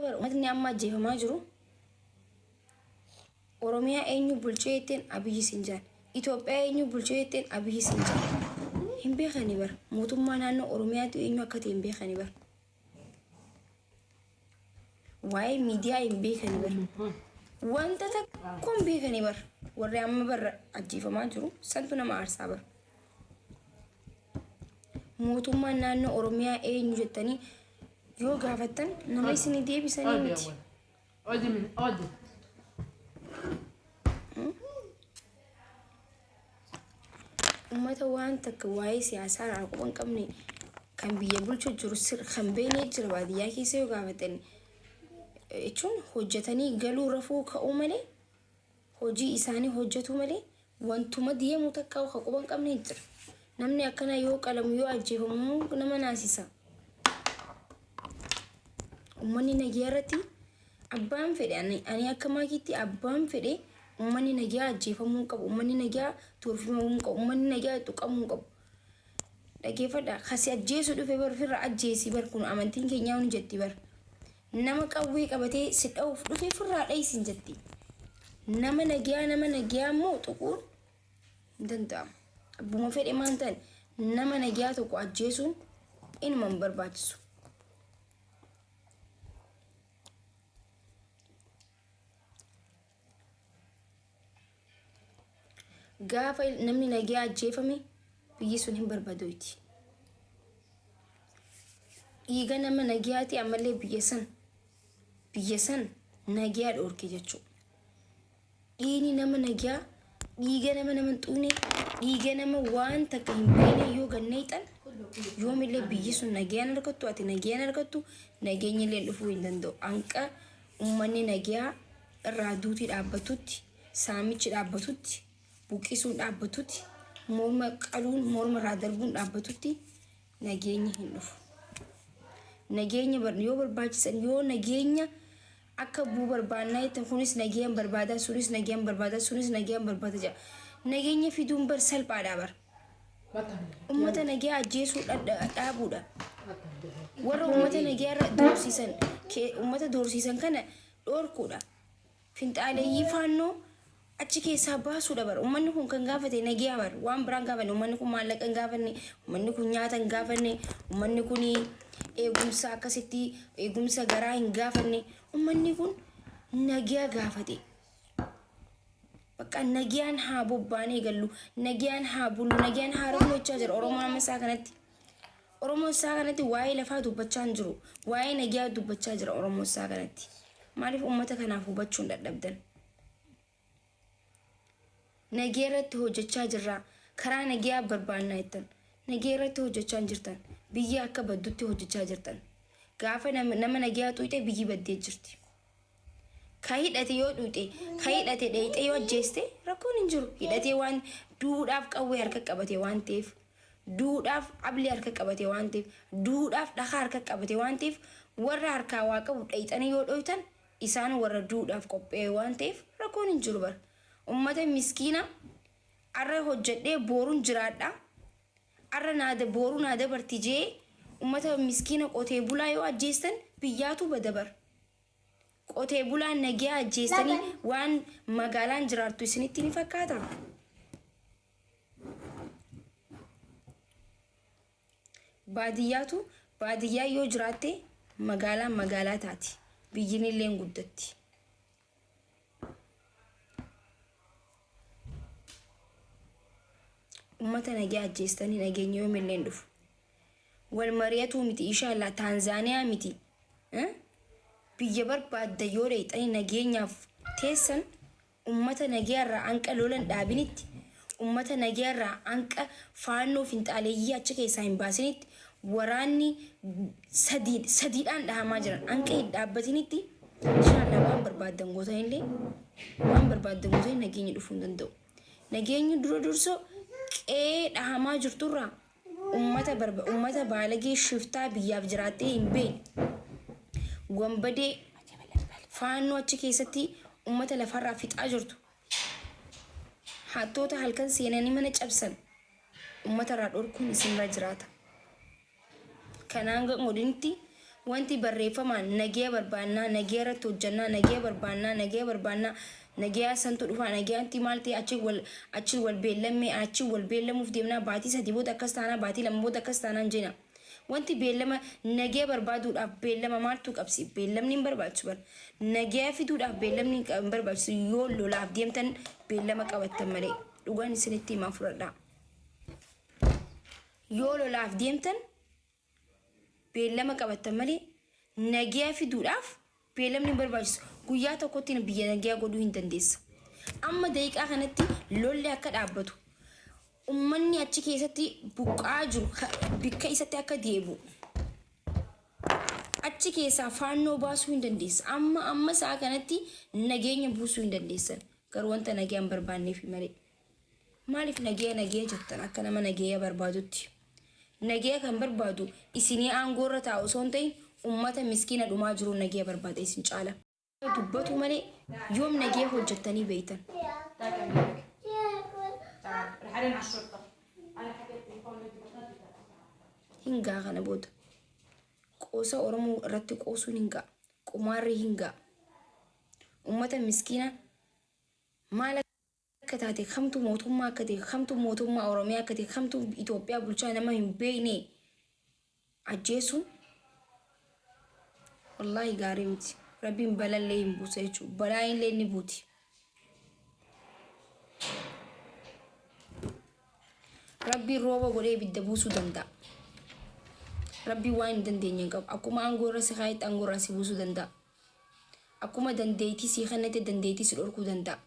Uummatni amma ajjeefamaa jiru Oromiyaa eenyu bulchee jetteen Abiyyi siin jedhan. Itoophiyaa eenyu bulchee jetteen Abiyyi siin jedhan. Hin beekani bar. Mootummaa naannoo Oromiyaatu eenyu akka ta'e hin beekani bar. Waa'ee miidiyaa hin beekani bar. Wanta tokko hin beekani bar. Warri amma bar ajjeefamaa jiru santu nama aarsaa bar. Mootummaan naannoo Oromiyaa eenyu jettanii yoo gaafattan nama isinii deebisanii Oodi miti. awwal. Oodi min oodi. Uummata waan takka waa'ee siyaasaa irraa quba hin qabne kan biyya bulchu jiru sir kan beekne jira baadiyyaa keessa yoo gaafattan jechuun hojjetanii galuu rafuu ka'uu malee hojii isaanii hojjetuu malee wantuma deemu takka ka quba hin qabne jira. Namni akkanaa yoo qalamu yoo ajjeefamu nama naasisa. Uummanni nagiyaa irratti abbaan fedhe ani akka maakiitti abbaan fedhe uummanni nagiyaa ajjeefamuu hin qabu. Uummanni nagiyaa turfimamuu hin qabu. Uummanni nagiyaa tuqamuu hin qabu. Dhageeffadha. Kasi ajjeesuu dhufe bar ofirra ajjeesi bar kun amantiin keenyaa ni jetti bar. Nama qawwee qabatee si dha'uuf dhufe ofirraa dha'i jetti. Nama nagiyaa nama nagiyaa immoo tuquun hin danda'amu. Abbuma fedhe maan ta'an nama nagiyaa tokko ajjeesuun inuma hin barbaachisu. Gaafa namni nagiyaa ajjeefame biyyi sun hin barbadoyti. Dhiiga nama nagiyaati ammallee biyya san nagiyaa dhoorke jechuudha. Dhiigni nama nagiyaa dhiiga nama nama hin xuqne, dhiiga nama waan takka hin beekne yoo ganneexan yoomillee biyyi sun nagayaan argattu, ati nagayaan argattu, nageenyi illee dhufuu hin danda'u. Hanqa uummanni nagayaa irraa duutii dhaabbatutti, saamichi dhaabbatutti, buqqisuun dhaabbatutti, morma qaluun morma irraa darbuun dhaabbatutti nageenyi hin dhufu. Nageenya yoo barbaachisan, yoo nageenya akka bu'u barbaannaa jettan, kunis nagayaan barbaada, sunis nagayaan barbaada, sunis nagayaan barbaada jedha. Nageenya fiduun bar salphaadha bar. Ummata nagayaa ajjeesuu dhaabuudha. Warra ummata nagayaa irra doorsiisan, ummata doorsiisan kana dhoorkuudha. Finxaaleeyyii faannoo achi keessaa baasuudha bar. Ummanni kun kan gaafate nagayaa bar. Waan biraan gaafanne. Ummanni kun maallaqa hin gaafanne. Ummanni kun nyaata hin gaafanne. Ummanni kun eegumsa akkasitti eegumsa garaa hin gaafanne. Ummanni kun nagayaa gaafate. Bakka nagayaan haa bobbaanee gallu, nagayaan haa bullu, nagayaan haa rafnu jechaa jira Oromoon amma isaa kanatti. Oromoon isaa kanatti waa'ee lafaa dubbachaa hin jiru. Waa'ee nagayaa dubbachaa jira Oromoon isaa kanatti. Maaliif uummata kanaaf hubachuu hin dadhabdan? Nagaya irratti hojjechaa jirra. Karaa nagayaa barbaannaa jettan. Nagaya irratti hojjechaa hin jirtan. Biyya akka baddutti hojjechaa jirtan. Gaafa nama nagayaa xuyxe biyyi baddee jirti. Ka hidhate yoo dhuyxe, ka hidhate dheeyxee yoo ajjeeste rakkoon hin jiru. Hidhatee waan duudhaaf qawwee harka qabate waan ta'eef, duudhaaf ablee harka qabate waan ta'eef, duudhaaf dhakaa harka qabate waan ta'eef, warra harkaa waa qabu dheeyxanii yoo dhoytan isaan warra duudhaaf qophaa'e waan ta'eef rakkoon hin jiru bara. Ummata miskiina arra hojjedhee boruun jiraadha. Arra naa boru naa dabarti jee ummata miskiina qotee bulaa yoo ajjeestan biyyaatu bada bara. Qotee bulaan nagiyaa ajjeestanii waan magaalaan jiraattu isinitti ni fakkaata? Baadiyyaatu baadiyyaa yoo jiraatte magaalaan magaalaa taati. Biyyin illee guddatti. Ummata nagiyaa ajjeestanii nageenya yoomillee hin dhufu. Wal mari'atuu miti, inshallah Taanzaaniyaa miti. Biyya barbaadda yoo dheeyxanii nageenyaaf teessan, ummata nagayaarraa hanqa lolan dhaabinitti, ummata nagayaarraa hanqa faannoo finxaaleeyyii achi keessaa hin baasinitti, waraanni sadii sadiidhaan dhahamaa jiran hanqa hin dhaabbatinitti, inshallah waan barbaaddan gootanillee, waan barbaaddan gootanii nageenyi dhufuu hin danda'u. Nageenyi dura dursoo qe'ee dhahamaa jirturraa ummata barba ummata baalagee shiftaa biyyaaf jiraattee hin beekne wambadee faannoo achi keessatti ummata lafarraa fixaa jirtu, hattoota halkan seenanii mana cabsan ummata irraa dhorkuun isinirra jiraata. Kanaan godinitti Wanti barreeffamaan nagaya barbaannaa, nagaya irratti hojjannaa, nagaya barbaannaa, nagaya barbaannaa, nagayaa santu dhufaa, nagayaanti maal ta'e achi wal achi wal beellammee achi wal beellamuuf deemnaa baatii 3 booda akkas taanaa baatii 2 booda akkas taanaan jena. Wanti beellama nagaya barbaaduudhaaf beellama maaltu qabsi? Beellamni hin barbaachisu bar. Nagaya fiduudhaaf beellamni hin barbaachisu yoo lolaaf deemtan beellama qabattan malee. Dhugaan isinitti himaa fudhadhaa. Yoo lolaaf deemtan beellama qabattan malee nageya fiduudhaaf beellamni hin barbaachisu. Guyyaa tokkotti biyya nageya godhuu hin dandeessa. Amma daqiiqaa kanatti lolli akka dhaabbatu ummanni achi keessatti buqqa'aa jiru bikka isatti akka deebi'u achi keessaa faannoo baasuu hin dandeessa. Amma amma sa'a kanatti nageenya buusuu hin dandeessan. Garuu wanta nageya hin barbaanneefi malee. Maaliif nageya nageya jettan akka nama nageya barbaadutti? Nageya kan barbaadu isinii aangoo irra taa'u osoo hin ta'in ummata miskiina dhumaa jiruun nageya barbaada isin caala. Dubbatuu malee yoom nageya hojjattanii beeytan? Hin ga'a kana booda. Qoosa Oromoo irratti qoosuun hin ga'a. Qumaarri hin ga'a. Ummata miskiina maal akka taate kamtu mootummaa akka ta'e kamtu mootummaa Oromiyaa akka ta'e kamtu Itoophiyaa bulchaa nama hin beekne ajjeesuun wallaahi gaarii miti. Rabbiin balallee hin buusa jechuudha. Balaa illee ni buuti. Rabbiin rooba godhee ibidda buusuu danda'a. Rabbiin waan hin dandeenye hin qabu. Akkuma aangoo irra si kaayetti aangoo irraa si buusuu danda'a. Akkuma dandeettii sii kennetti dandeettii si dhorkuu danda'a.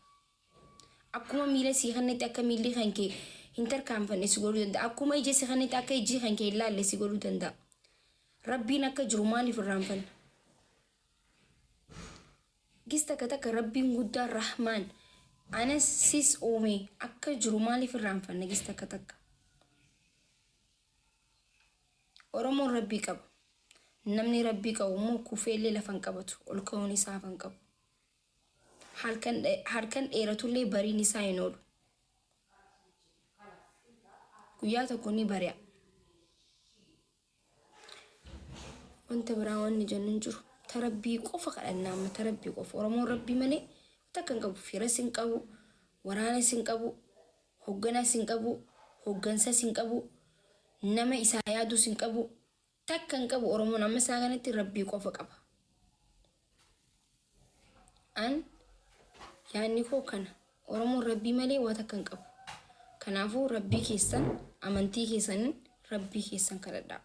Akkuma miila sii kennetti akka miilli kan kee hin tarkaanfanne si godhuu danda'a. Akkuma ija si kennetti akka ijji kan kee hin laalle si godhuu danda'a. Rabbiin akka jiru maaliif irraanfanna? Gis takka takka Rabbiin guddaan Rahmaan anas sis uume akka jiru maaliif irraanfanna gis takka takka? Oromoon Rabbii qaba. Namni Rabbii qabu immoo kufeellee lafa hin qabatu. Ol ka'uun isaa hafa hin qabu. Halkan halkan dheeratullee bariin isaa hin oolu. Guyyaa tokko ni bari'a. Wanta biraa wanni jennu hin jiru. Ta Rabbii qofa kadhannaa amma ta Rabbii qofa. Oromoon Rabbii malee takka hin qabu. Firas hin qabu. Waraanas hin qabu. Hogganas hin qabu. Hoggansas hin qabu. Nama isaa yaadus hin qabu. Takka hin qabu Oromoon amma isaa kanatti Rabbii qofa qaba. An yaadni koo kana. Oromoon Rabbii malee waa takka hin qabu. Kanaafuu Rabbii keessan amantii keessaniin Rabbii keessan kadhadhaa.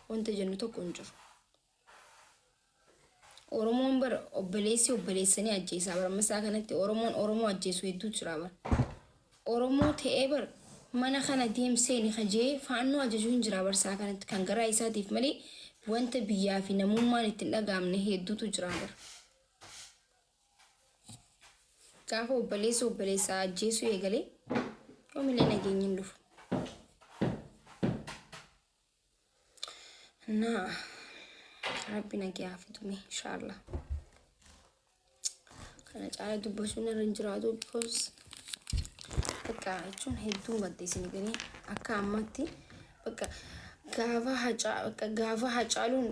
Wanta jennu tokko hin jiru. Oromoon bar obboleessi obboleessanii ajjeesaa bar amma isaa kanatti Oromoon Oromoo ajjeesu hedduu jira bar. Oromoo ta'ee bar mana kana deemseeni kajee faannoo ajajuu hin jira bar isaa kanatti kan garaa isaatiif malee wanta biyyaa fi namummaan itti hin dhaga'amne hedduutu jira bar. Gaafa obboleessi obboleessaa ajjeesuu eegale yoomillee nageenyi hin dhufu. Na Rabbi nagaa haa fidu mee inshallah. Kana caala dubbachuun irra hin jiraatu because bakka jechuun hedduun gadda isin galee akka ammatti bakka gaafa hacaa bakka gaafa hacaaluun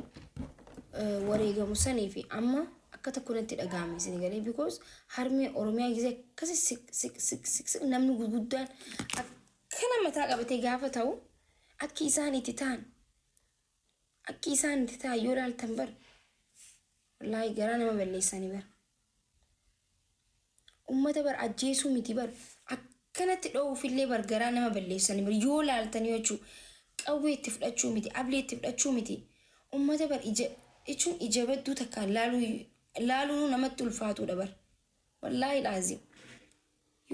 wareegamu sanii fi amma akka tokko natti dhaga'ame isin galee because harmee Oromiyaa gisee akkasi siq siq siq siq siq namni gurguddaan akkana mataa qabatee gaafa ta'u Akki isaan itti ta'an akki isaan itti ta'an yoo ilaaltan bar wallaahi garaa nama balleessani bar. Ummata bar ajjeesuu miti bar akkanatti dho'uufillee bar garaa nama balleessani bar yoo ilaaltan yoo jechuu qawwee itti fudhachuu miti ablee itti fudhachuu miti ummata bar ija jechuun ija badduu takkaan laaluu laaluunuu namatti ulfaatuudha bar wallaahi laazim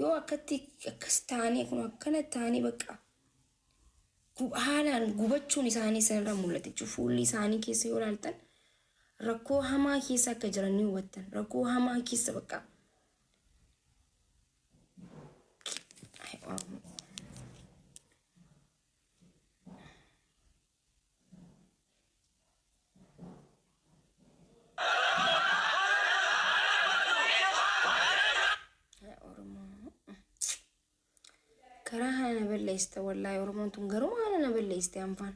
yoo akkatti akkas ta'anii kun akkana ta'anii bakka haalaan gubachuun isaanii isinirra mul'ata jechuudha. Fuulli isaanii keessa yoo ilaaltan rakkoo hamaa keessa akka jiran ni hubattan. Rakkoo hamaa keessa bakka. Ay, Oromoo. Ay, Oromoo. Karaa haala na balleessite wallaahi Oromoon tun garuma haala na balleessite anfaan.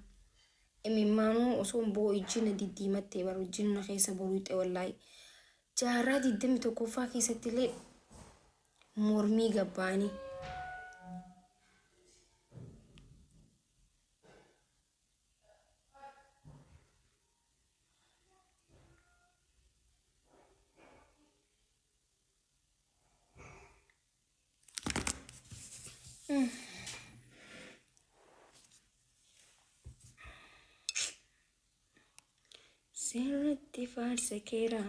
Imimmaanuu osoo hin boo'u ijji na diddiimattee bara ijji na keessa boruuxe wallaahi. Jaarraa 21ffaa keessatti illee mormii gabbaanii. Sirriitti faarsa keera.